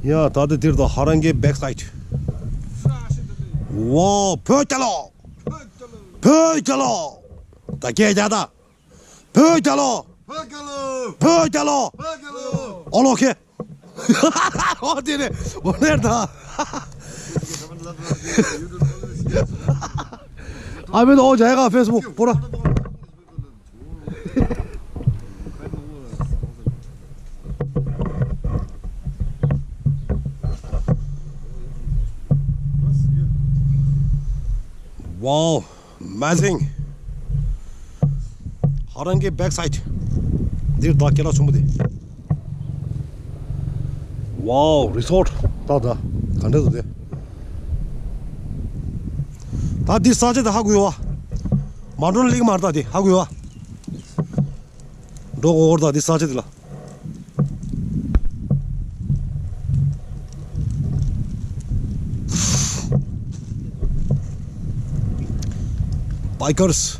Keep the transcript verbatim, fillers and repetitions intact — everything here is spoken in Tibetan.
ཡ་ད་ལྟ་འདིར་དང་ཧ་རང་གི་བེག་སའིཌ། ཝའོ། བོད་རྒྱལ་ལོ། བོད་རྒྱལ་ལོ། ད་སྐད་རྒྱག་ད། བོད་རྒྱལ་ལོ། བོད་རྒྱལ་ལོ། བོད་རྒྱལ་ལོ། བོད་རྒྱལ་ལོ། ཨོ་ལོ་ཁེ། ཨོ་དེ་རེད། ཨོ་ནེར་ད། ཨ་མེད་ཨོ་ཇ་ཡ་ག་ཕེ་སི་བུག་པོ་ར། Wow, amazing. ཧ་རང་གི་བེག་སའིཌ། འདིར་ད་ཁྱེད་རང་ཚོ་མོ་དེ། Wow, resort. ད་ད་ག་འདྲ་འདུག་དེ། ད་འདི་ས་ཆ་དེ་ཧ་གོ་ཡོད་བ། མ་འགྲོ་ན་ལེགས་མ་རེད། ད་དེ་ཧ་གོ་ཡོད་བ། འགྲོ་དགོས་ད་འདི་ས་ཆ་དེ་ལ། Bikers.